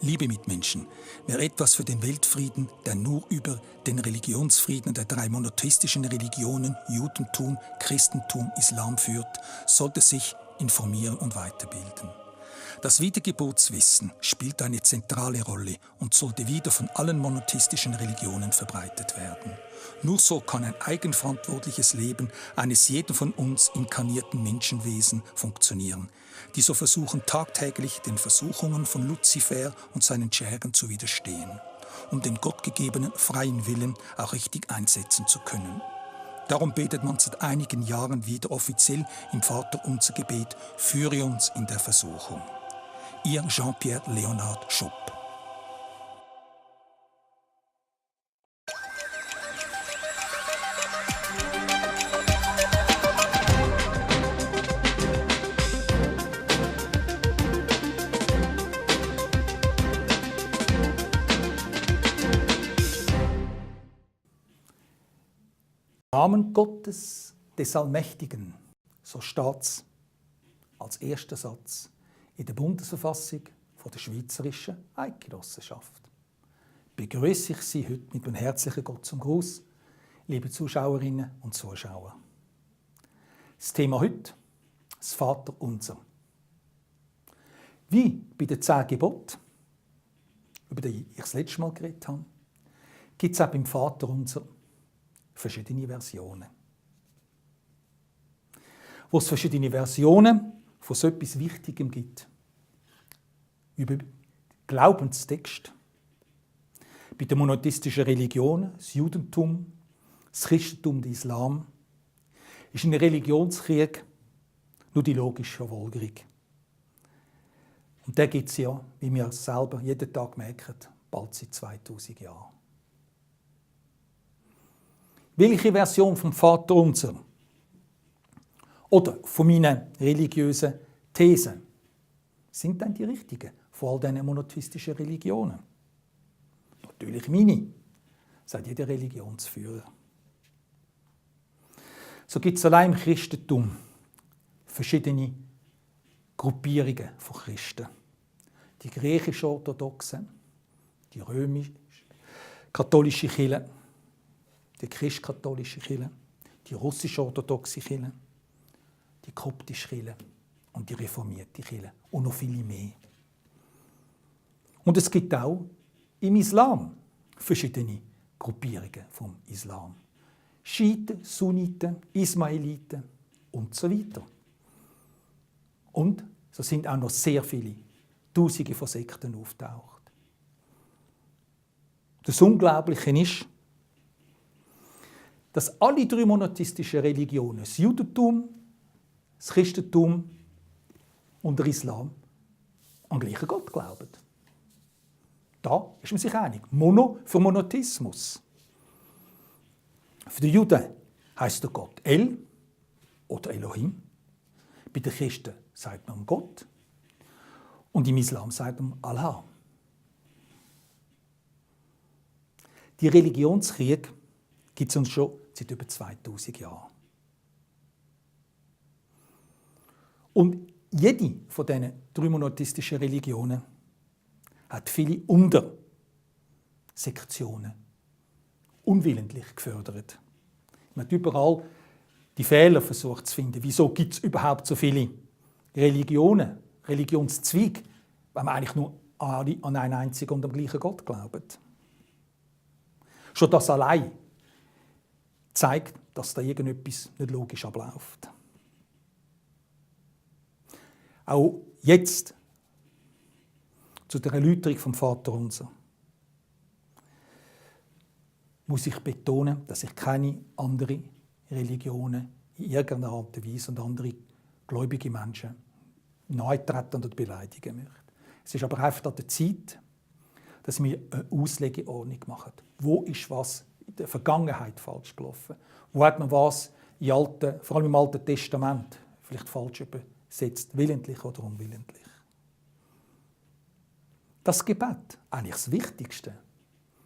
Liebe Mitmenschen, wer etwas für den Weltfrieden, der nur über den Religionsfrieden der drei monotheistischen Religionen Judentum, Christentum, Islam führt, sollte sich informieren und weiterbilden. Das Wiedergeburtswissen spielt eine zentrale Rolle und sollte wieder von allen monotheistischen Religionen verbreitet werden. Nur so kann ein eigenverantwortliches Leben eines jeden von uns inkarnierten Menschenwesen funktionieren, die so versuchen tagtäglich den Versuchungen von Luzifer und seinen Schergen zu widerstehen, um den gottgegebenen freien Willen auch richtig einsetzen zu können. Darum betet man seit einigen Jahren wieder offiziell im Vaterunser-Gebet: Führe uns in der Versuchung. Ihr Jean-Pierre Leonard Schupp. Im Namen Gottes des Allmächtigen, so steht's als erster Satz in der Bundesverfassung der Schweizerischen Eidgenossenschaft. Begrüße ich Sie heute mit einem herzlichen Gott zum Gruß, liebe Zuschauerinnen und Zuschauer. Das Thema heute: das Vaterunser. Wie bei den 10 Geboten, über die ich das letzte Mal geredet habe, gibt es auch beim Vaterunser verschiedene Versionen. Wo es verschiedene Versionen von so etwas Wichtigem gibt, über Glaubenstext, bei den monotheistischen Religionen, das Judentum, das Christentum, der Islam, ist ein Religionskrieg nur die logische Verfolgerung. Und der gibt es ja, wie wir selber jeden Tag merken, bald seit 2000 Jahren. Welche Version vom Vaterunser oder von meinen religiösen Thesen sind denn die richtigen von all diesen monotheistischen Religionen? Natürlich meine, sagt jeder Religionsführer. So gibt es allein im Christentum verschiedene Gruppierungen von Christen. Die griechisch-orthodoxe, die römisch-katholische Kirche, die christkatholische Kirche, die russisch-orthodoxe Kirche, die koptische Kirche und die reformierte Kirche und noch viele mehr. Und es gibt auch im Islam verschiedene Gruppierungen vom Islam. Schiiten, Sunniten, Ismailiten und so weiter. Und so sind auch noch sehr viele Tausende von Sekten auftaucht. Das Unglaubliche ist, dass alle 3 monotheistischen Religionen, das Judentum, das Christentum und der Islam, an den gleichen Gott glauben. Da ist man sich einig. Mono für Monotheismus. Für die Juden heisst der Gott El oder Elohim. Bei den Christen sagt man Gott. Und im Islam sagt man Allah. Die Religionskrieg gibt es uns schon seit über 2000 Jahren. Und jede von diesen 3 monotheistischen Religionen hat viele Untersektionen unwillentlich gefördert. Man hat überall die Fehler versucht zu finden. Wieso gibt es überhaupt so viele Religionen, Religionszweige, wenn man eigentlich nur an einen einzigen und am gleichen Gott glaubt? Schon das allein zeigt, dass da irgendetwas nicht logisch abläuft. Auch jetzt zu der Erläuterung vom Vaterunser muss ich betonen, dass ich keine anderen Religionen in irgendeiner Art und Weise und andere gläubige Menschen nahetreten oder beleidigen möchte. Es ist aber einfach an der Zeit, dass wir eine Auslegeordnung machen. Wo ist was in der Vergangenheit falsch gelaufen? Wo hat man was vor allem im Alten Testament vielleicht falsch übersetzt, willentlich oder unwillentlich? Das Gebet, eigentlich das Wichtigste,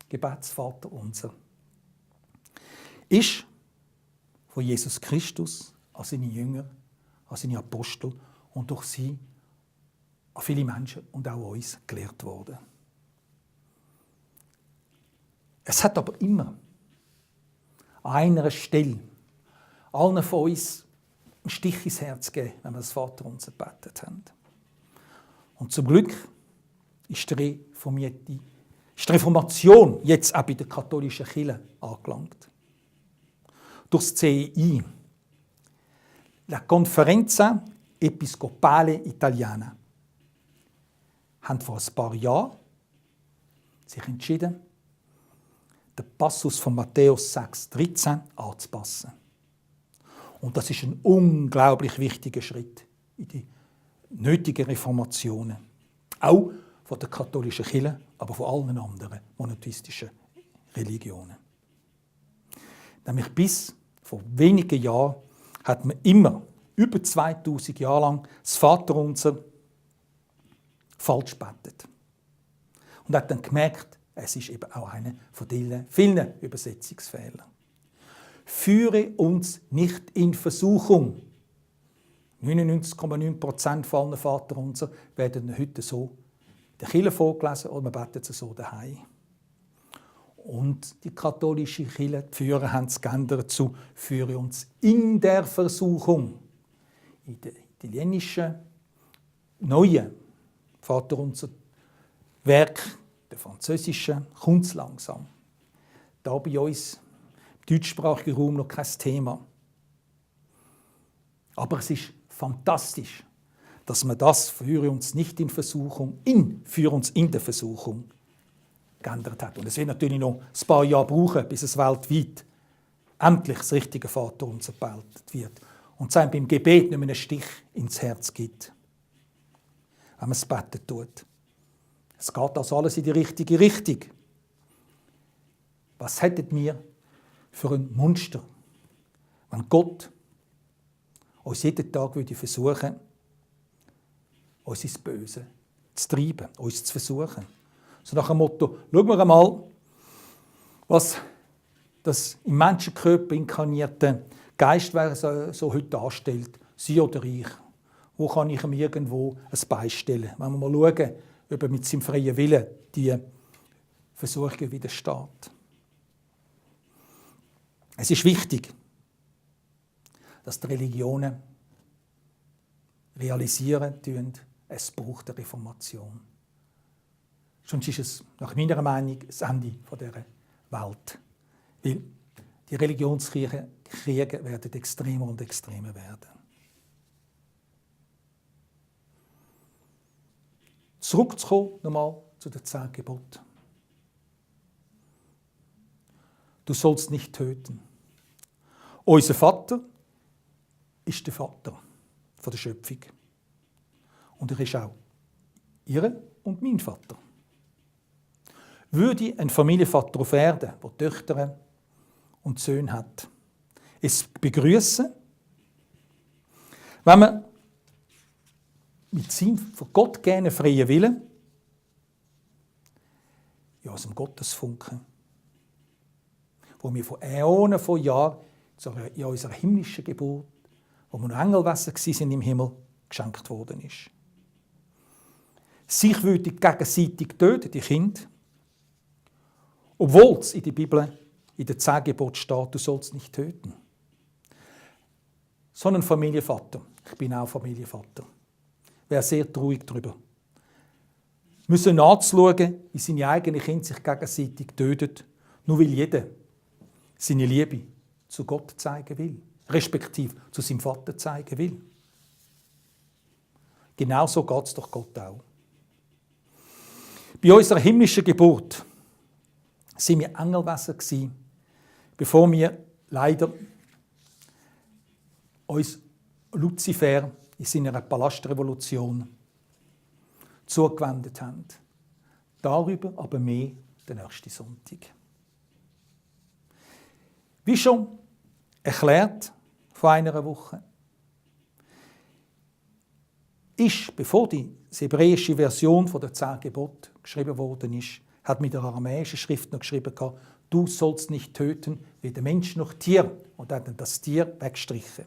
Gebetsvaterunser, ist von Jesus Christus an seine Jünger, an seine Apostel und durch sie an viele Menschen und auch uns gelehrt worden. Es hat aber immer an einer Stelle allen von uns einen Stich ins Herz gegeben, wenn wir das Vaterunser gebetet haben. Und zum Glück ist die Reformation jetzt auch bei der katholischen Kirche angelangt. Durch das CEI, la Conferenza Episcopale Italiana, haben vor ein paar Jahren sich entschieden, den Passus von Matthäus 6,13 anzupassen. Und das ist ein unglaublich wichtiger Schritt in die nötigen Reformationen. Auch von der katholischen Kirche, aber von allen anderen monotheistischen Religionen. Nämlich bis vor wenigen Jahren hat man immer, über 2000 Jahre lang, das Vaterunser falsch gebetet. Und hat dann gemerkt, es ist eben auch einer von diesen vielen Übersetzungsfehlern. Führe uns nicht in Versuchung. 99,9% von allen Vaterunser werden heute so in der Kirche vorgelesen oder man betet sie so daheim. Und die katholische Kirche, die Führer haben es geändert zu «Führe uns in der Versuchung». In der italienischen neuen Vaterunser Werk, der französischen, kommt es langsam. Da bei uns im deutschsprachigen Raum noch kein Thema. Aber es ist fantastisch, dass man das «Führe uns nicht in Versuchung», «Führe uns in der Versuchung» geändert hat. Und es wird natürlich noch ein paar Jahre brauchen, bis es weltweit endlich das richtige Vaterunser gebetet wird. Und es einem beim Gebet nicht mehr einen Stich ins Herz gibt, wenn man es beten tut. Es geht also alles in die richtige Richtung. Was hättet wir für ein Monster, wenn Gott uns jeden Tag versuchen würde, uns ins Böse zu treiben, uns zu versuchen. So nach dem Motto, schauen wir einmal, was das im Menschenkörper inkarnierte Geistwesen so heute darstellt, sie oder ich. Wo kann ich ihm irgendwo ein Bein stellen? Wenn wir mal schauen, ob er mit seinem freien Willen die Versuchung widersteht. Es ist wichtig, dass die Religionen realisieren tun, es braucht eine Reformation. Sonst ist es nach meiner Meinung das Ende dieser Welt. Weil die Religionskriege werden extremer und extremer werden. Zurückzukommen nochmal zu den 10 Geboten. Du sollst nicht töten. Unser Vater ist der Vater von der Schöpfung. Und er ist auch ihre und mein Vater. Würde ein Familienvater auf Erden, der Töchter und Söhne hat, es begrüßen, wenn man mit seinem von Gott gegebenen freien Willen in unserem Gottesfunken, wo wir vor Äonen von Jahren in unserer himmlischen Geburt, wo wir noch Engelwesen waren im Himmel, geschenkt worden ist. Sich würde gegenseitig töten, die Kinder, obwohl es in der Bibel in den 10 Geboten steht, du sollst nicht töten. So ein Familienvater, ich bin auch Familienvater, wäre sehr traurig darüber. Müssen nachzuschauen, wie seine eigenen Kinder sich gegenseitig töten, nur weil jeder seine Liebe zu Gott zeigen will, respektive zu seinem Vater zeigen will. Genauso geht es doch Gott auch. Bei unserer himmlischen Geburt waren wir Engelwesen, bevor wir leider uns Luzifer in seiner Palastrevolution zugewendet haben. Darüber aber mehr den nächsten Sonntag. Wie schon erklärt vor einer Woche, ist, bevor die hebräische Version der 10 Gebote geschrieben worden ist, hat mit der aramäischen Schrift noch geschrieben, du sollst nicht töten, weder Mensch noch Tier. Und hat dann das Tier weggestrichen.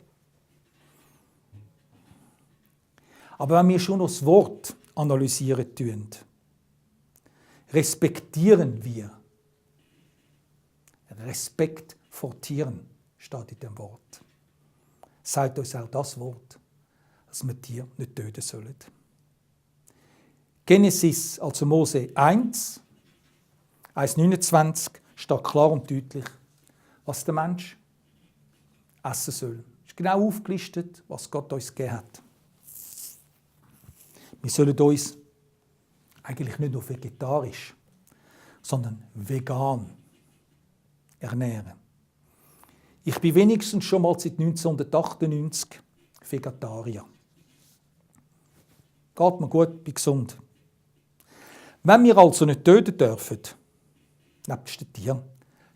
Aber wenn wir schon das Wort analysieren tun, respektieren wir Respekt vor Tieren steht in dem Wort. Sagt uns auch das Wort, dass wir Tiere nicht töten sollen. Genesis, also Mose 1, 1,29, steht klar und deutlich, was der Mensch essen soll. Es ist genau aufgelistet, was Gott uns gegeben hat. Wir sollen uns eigentlich nicht nur vegetarisch, sondern vegan ernähren. Ich bin wenigstens schon mal seit 1998 Vegetarier. Geht mir gut, bin gesund. Wenn wir also nicht töten dürfen, nebst den Tieren,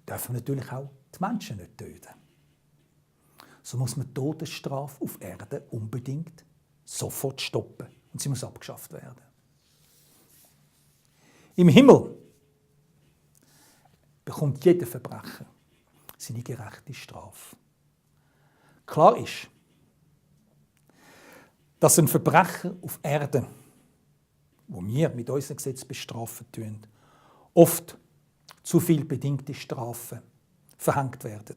dürfen wir natürlich auch die Menschen nicht töten. So muss man die Todesstrafe auf Erde unbedingt sofort stoppen und sie muss abgeschafft werden. Im Himmel bekommt jeder Verbrecher seine gerechte Strafe. Klar ist, dass ein Verbrecher auf Erde, wo wir mit unserem Gesetz bestrafen tun, oft zu viel bedingte Strafen verhängt werden,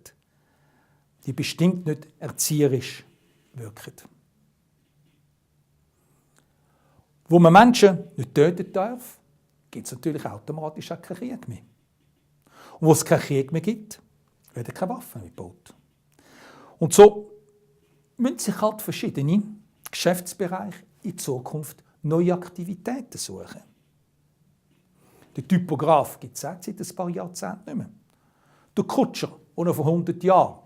die bestimmt nicht erzieherisch wirken. Wo man Menschen nicht töten darf, gibt es natürlich automatisch auch keinen Krieg mehr. Und wo es keinen Krieg mehr gibt, werden keine Waffen mehr gebaut. Und so müssen sich halt verschiedene Geschäftsbereiche in Zukunft neue Aktivitäten suchen. Den Typograf gibt es auch seit ein paar Jahrzehnten nicht mehr. Der Kutscher, der noch vor 100 Jahren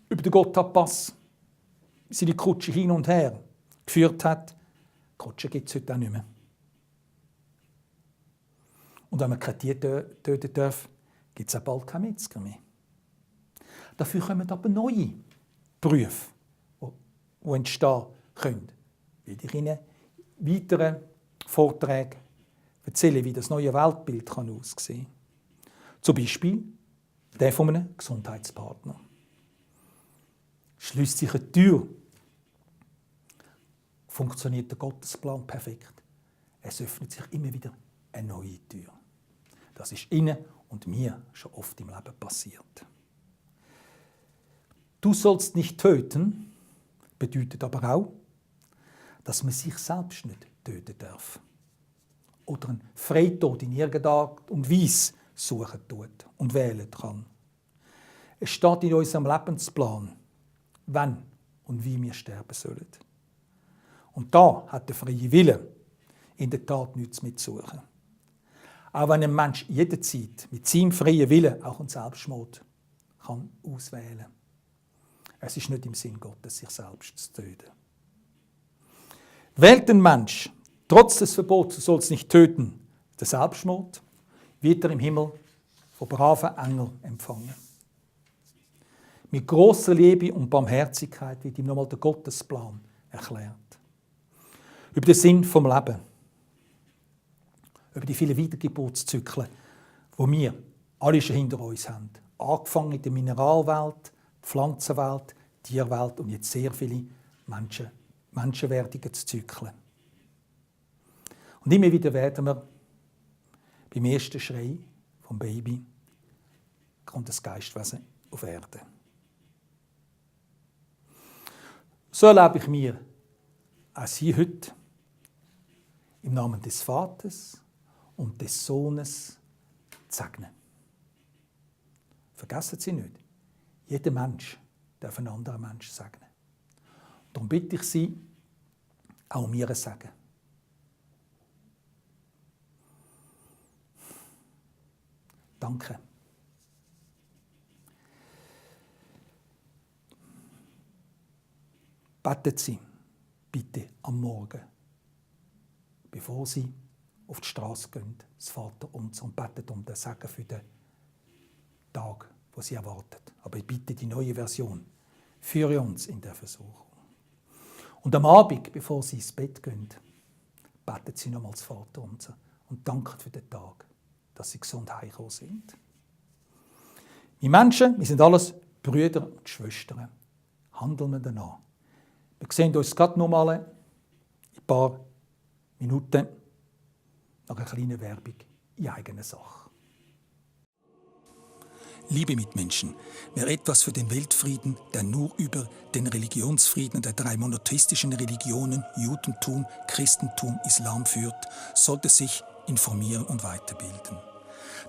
über den Gotthardpass seine Kutsche hin und her geführt hat, Kutsche gibt es heute auch nicht mehr. Und wenn man keine Tiere töten darf, gibt es auch bald keine Metzger mehr. Dafür kommen aber neue Berufe, die entstehen können. Will ich Ihnen weitere Vorträge erzählen, wie das neue Weltbild aussehen kann. Zum Beispiel der von einem Gesundheitspartner. Schließt sich eine Tür, funktioniert der Gottesplan perfekt. Es öffnet sich immer wieder eine neue Tür. Das ist Ihnen und mir schon oft im Leben passiert. Du sollst nicht töten, bedeutet aber auch, dass man sich selbst nicht töten darf. Oder einen Freitod in irgendeiner Art und Weise suchen tut und wählen kann. Es steht in unserem Lebensplan, wann und wie wir sterben sollen. Und da hat der freie Wille in der Tat nichts mitzusuchen. Auch wenn ein Mensch jederzeit mit seinem freien Willen auch einen Selbstmord kann auswählen kann. Es ist nicht im Sinn Gottes, sich selbst zu töten. Wählt ein Mensch trotz des Verbots, du sollst nicht töten, den Selbstmord, wird er im Himmel von braven Engeln empfangen. Mit grosser Liebe und Barmherzigkeit wird ihm nochmal der Gottesplan erklärt. Über den Sinn vom Leben. Über die vielen Wiedergeburtszyklen, die wir alle schon hinter uns haben. Angefangen in der Mineralwelt, Pflanzenwelt, Tierwelt und jetzt sehr viele Menschenwerdungszyklen. Und immer wieder werden wir beim ersten Schrei vom Baby kommt das Geistwesen auf Erde. So erlebe ich mir auch Sie heute im Namen des Vaters und des Sohnes zu segnen. Vergessen Sie nicht, jeder Mensch darf einen anderen Mensch segnen. Darum bitte ich Sie, auch mir ein Segen. Danke. Beten Sie bitte am Morgen, bevor Sie auf die Straße gehen, das Vaterunser, und beten um den Segen für den Tag, den Sie erwarten. Aber bitte die neue Version. Führe uns in der Versuchung. Und am Abend, bevor Sie ins Bett gehen, beten Sie nochmals das Vaterunser und danken für den Tag, dass Sie gesund heimgekommen sind. Wir Menschen, wir sind alles Brüder und Schwestern. Handeln wir danach. Wir sehen uns gerade noch mal in ein paar Minuten nach einer kleinen Werbung in eigener Sache. Liebe Mitmenschen, wer etwas für den Weltfrieden, der nur über den Religionsfrieden der drei monotheistischen Religionen Judentum, Christentum, Islam führt, sollte sich informieren und weiterbilden.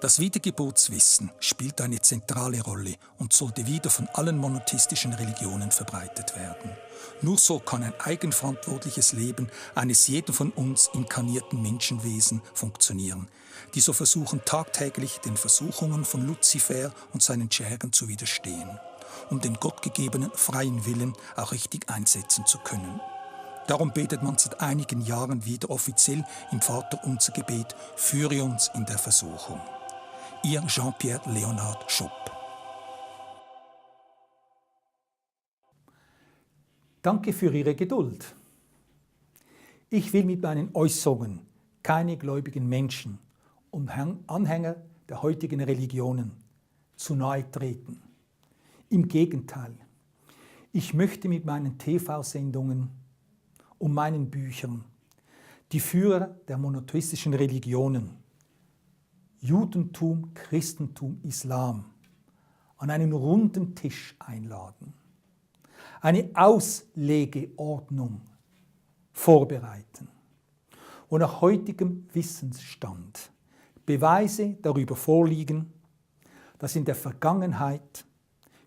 Das Wiedergeburtswissen spielt eine zentrale Rolle und sollte wieder von allen monotheistischen Religionen verbreitet werden. Nur so kann ein eigenverantwortliches Leben eines jeden von uns inkarnierten Menschenwesen funktionieren, die so versuchen tagtäglich den Versuchungen von Luzifer und seinen Schergen zu widerstehen, um den gottgegebenen freien Willen auch richtig einsetzen zu können. Darum betet man seit einigen Jahren wieder offiziell im Vaterunser-Gebet: Führe uns in der Versuchung. Ihr Jean-Pierre Leonard Schupp. Danke für Ihre Geduld. Ich will mit meinen Äußerungen keine gläubigen Menschen und Anhänger der heutigen Religionen zu nahe treten. Im Gegenteil, ich möchte mit meinen TV-Sendungen und meinen Büchern die Führer der monotheistischen Religionen, Judentum, Christentum, Islam, an einen runden Tisch einladen, eine Auslegeordnung vorbereiten und nach heutigem Wissensstand Beweise darüber vorliegen, dass in der Vergangenheit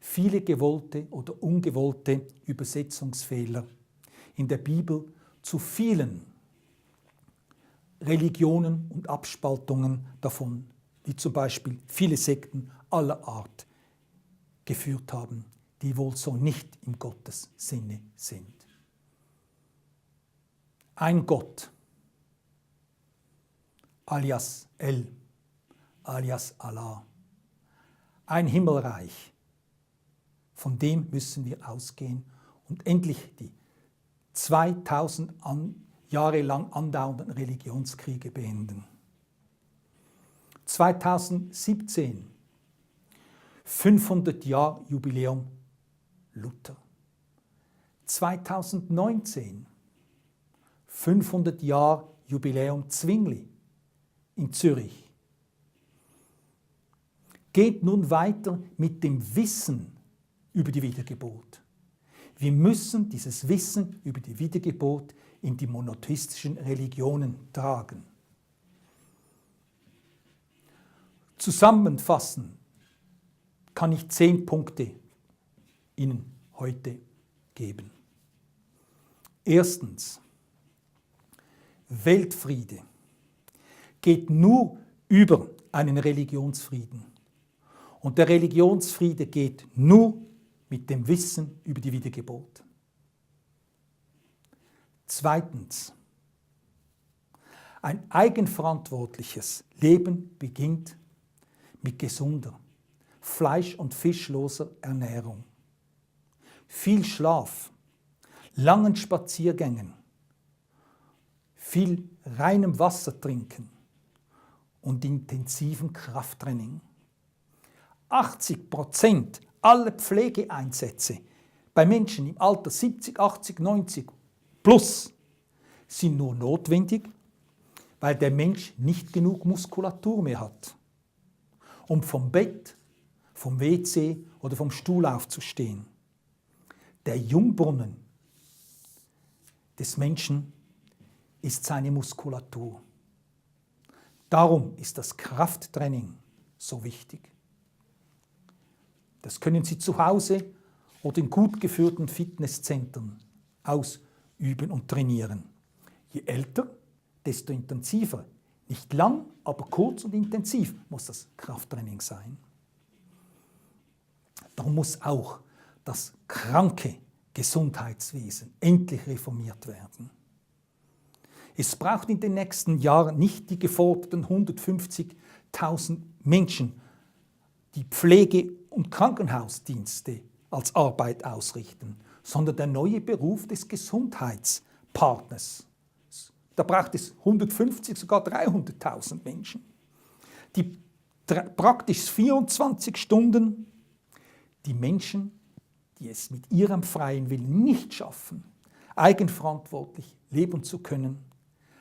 viele gewollte oder ungewollte Übersetzungsfehler in der Bibel zu vielen Religionen und Abspaltungen davon, wie zum Beispiel viele Sekten aller Art, geführt haben, die wohl so nicht im Gottes Sinne sind. Ein Gott, alias El, alias Allah, ein Himmelreich, von dem müssen wir ausgehen und endlich die 2000 Jahre lang andauernden Religionskriege beenden. 2017, 500 Jahre Jubiläum Luther. 2019, 500 Jahre Jubiläum Zwingli in Zürich. Geht nun weiter mit dem Wissen über die Wiedergeburt. Wir müssen dieses Wissen über die Wiedergeburt in die monotheistischen Religionen tragen. Zusammenfassen kann ich 10 Punkte Ihnen heute geben. Erstens, Weltfriede geht nur über einen Religionsfrieden. Und der Religionsfriede geht nur mit dem Wissen über die Wiedergeburt. Zweitens, ein eigenverantwortliches Leben beginnt mit gesunder, fleisch- und fischloser Ernährung. Viel Schlaf, langen Spaziergängen, viel reinem Wasser trinken und intensivem Krafttraining. 80% aller Pflegeeinsätze bei Menschen im Alter 70, 80, 90 plus sind nur notwendig, weil der Mensch nicht genug Muskulatur mehr hat, um vom Bett, vom WC oder vom Stuhl aufzustehen. Der Jungbrunnen des Menschen ist seine Muskulatur. Darum ist das Krafttraining so wichtig. Das können Sie zu Hause oder in gut geführten Fitnesszentren ausüben und trainieren. Je älter, desto intensiver. Nicht lang, aber kurz und intensiv muss das Krafttraining sein. Darum muss auch das kranke Gesundheitswesen endlich reformiert werden. Es braucht in den nächsten Jahren nicht die geforderten 150.000 Menschen, die Pflege- und Krankenhausdienste als Arbeit ausrichten, sondern der neue Beruf des Gesundheitspartners. Da braucht es 150, sogar 300.000 Menschen, die praktisch 24 Stunden die Menschen, die es mit ihrem freien Willen nicht schaffen, eigenverantwortlich leben zu können,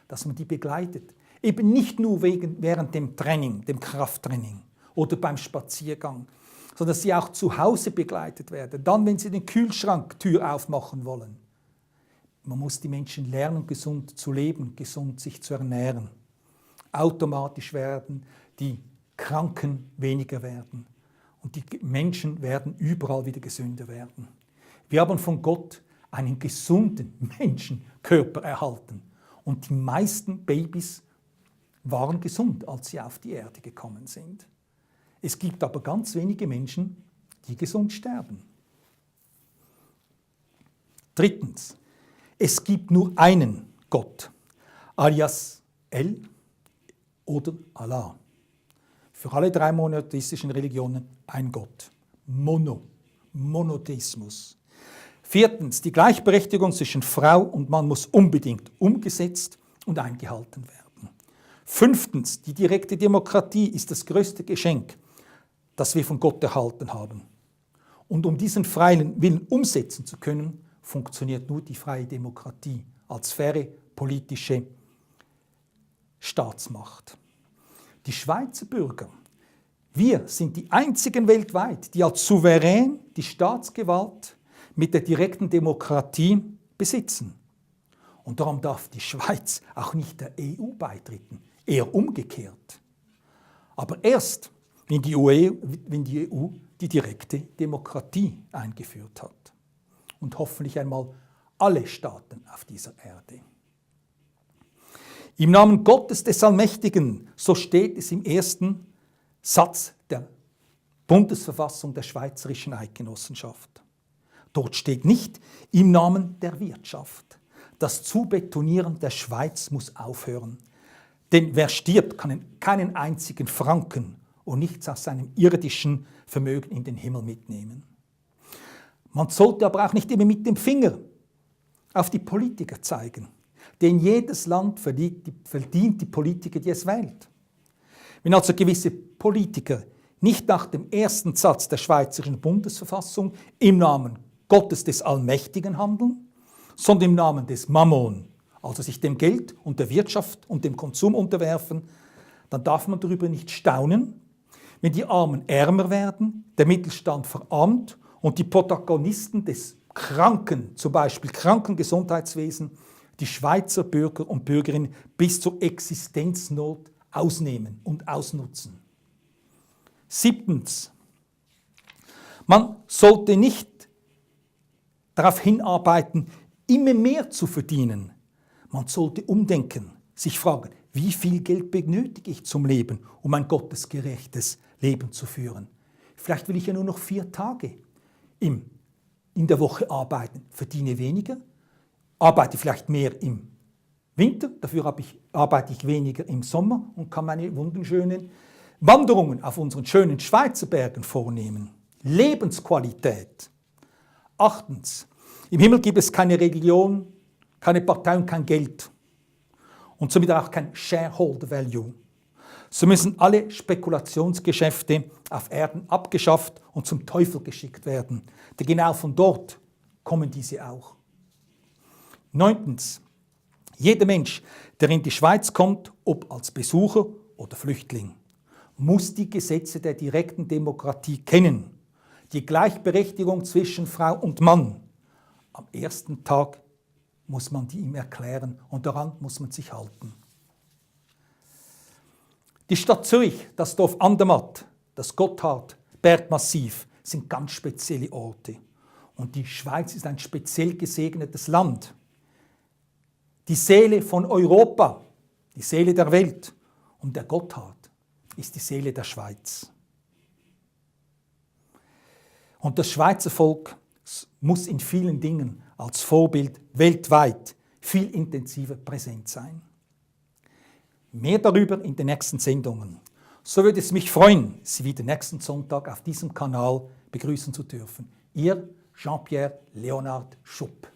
dass man die begleitet. Eben nicht nur während dem Training, dem Krafttraining oder beim Spaziergang. sondern dass sie auch zu Hause begleitet werden. Dann, wenn sie den Kühlschrank-Tür aufmachen wollen. Man muss die Menschen lernen, gesund zu leben, gesund sich zu ernähren. Automatisch werden die Kranken weniger werden. Und die Menschen werden überall wieder gesünder werden. Wir haben von Gott einen gesunden Menschenkörper erhalten. Und die meisten Babys waren gesund, als sie auf die Erde gekommen sind. Es gibt aber ganz wenige Menschen, die gesund sterben. Drittens, es gibt nur einen Gott, alias El oder Allah. Für alle 3 monotheistischen Religionen ein Gott. Monotheismus. Viertens, die Gleichberechtigung zwischen Frau und Mann muss unbedingt umgesetzt und eingehalten werden. Fünftens, die direkte Demokratie ist das größte Geschenk, das wir von Gott erhalten haben. Und um diesen freien Willen umsetzen zu können, funktioniert nur die freie Demokratie als faire politische Staatsmacht. Die Schweizer Bürger, wir sind die einzigen weltweit, die als souverän die Staatsgewalt mit der direkten Demokratie besitzen. Und darum darf die Schweiz auch nicht der EU beitreten, eher umgekehrt. Aber erst, wenn die EU die direkte Demokratie eingeführt hat. Und hoffentlich einmal alle Staaten auf dieser Erde. Im Namen Gottes des Allmächtigen, so steht es im ersten Satz der Bundesverfassung der Schweizerischen Eidgenossenschaft. Dort steht nicht im Namen der Wirtschaft. Das Zubetonieren der Schweiz muss aufhören. Denn wer stirbt, kann keinen einzigen Franken und nichts aus seinem irdischen Vermögen in den Himmel mitnehmen. Man sollte aber auch nicht immer mit dem Finger auf die Politiker zeigen. Denn jedes Land verdient die Politiker, die es wählt. Wenn also gewisse Politiker nicht nach dem ersten Satz der Schweizerischen Bundesverfassung im Namen Gottes des Allmächtigen handeln, sondern im Namen des Mammon, also sich dem Geld und der Wirtschaft und dem Konsum unterwerfen, dann darf man darüber nicht staunen, wenn die Armen ärmer werden, der Mittelstand verarmt und die Protagonisten des Kranken, zum Beispiel Krankengesundheitswesen, die Schweizer Bürger und Bürgerinnen bis zur Existenznot ausnehmen und ausnutzen. 7. Man sollte nicht darauf hinarbeiten, immer mehr zu verdienen. Man sollte umdenken, sich fragen, wie viel Geld benötige ich zum Leben, um ein gottesgerechtes Leben zu führen. Vielleicht will ich ja nur noch 4 Tage in der Woche arbeiten, verdiene weniger, arbeite vielleicht mehr im Winter, dafür arbeite ich weniger im Sommer und kann meine wunderschönen Wanderungen auf unseren schönen Schweizer Bergen vornehmen. Lebensqualität. 8. Im Himmel gibt es keine Religion, keine Partei und kein Geld. Und somit auch kein Shareholder Value. So müssen alle Spekulationsgeschäfte auf Erden abgeschafft und zum Teufel geschickt werden. Denn genau von dort kommen diese auch. 9. Jeder Mensch, der in die Schweiz kommt, ob als Besucher oder Flüchtling, muss die Gesetze der direkten Demokratie kennen. Die Gleichberechtigung zwischen Frau und Mann. Am ersten Tag muss man die ihm erklären und daran muss man sich halten. Die Stadt Zürich, das Dorf Andermatt, das Gotthard, Bergmassiv sind ganz spezielle Orte. Und die Schweiz ist ein speziell gesegnetes Land. Die Seele von Europa, die Seele der Welt und der Gotthard ist die Seele der Schweiz. Und das Schweizer Volk muss in vielen Dingen als Vorbild weltweit viel intensiver präsent sein. Mehr darüber in den nächsten Sendungen. So würde es mich freuen, Sie wieder nächsten Sonntag auf diesem Kanal begrüßen zu dürfen. Ihr Jean-Pierre Leonhard Schupp.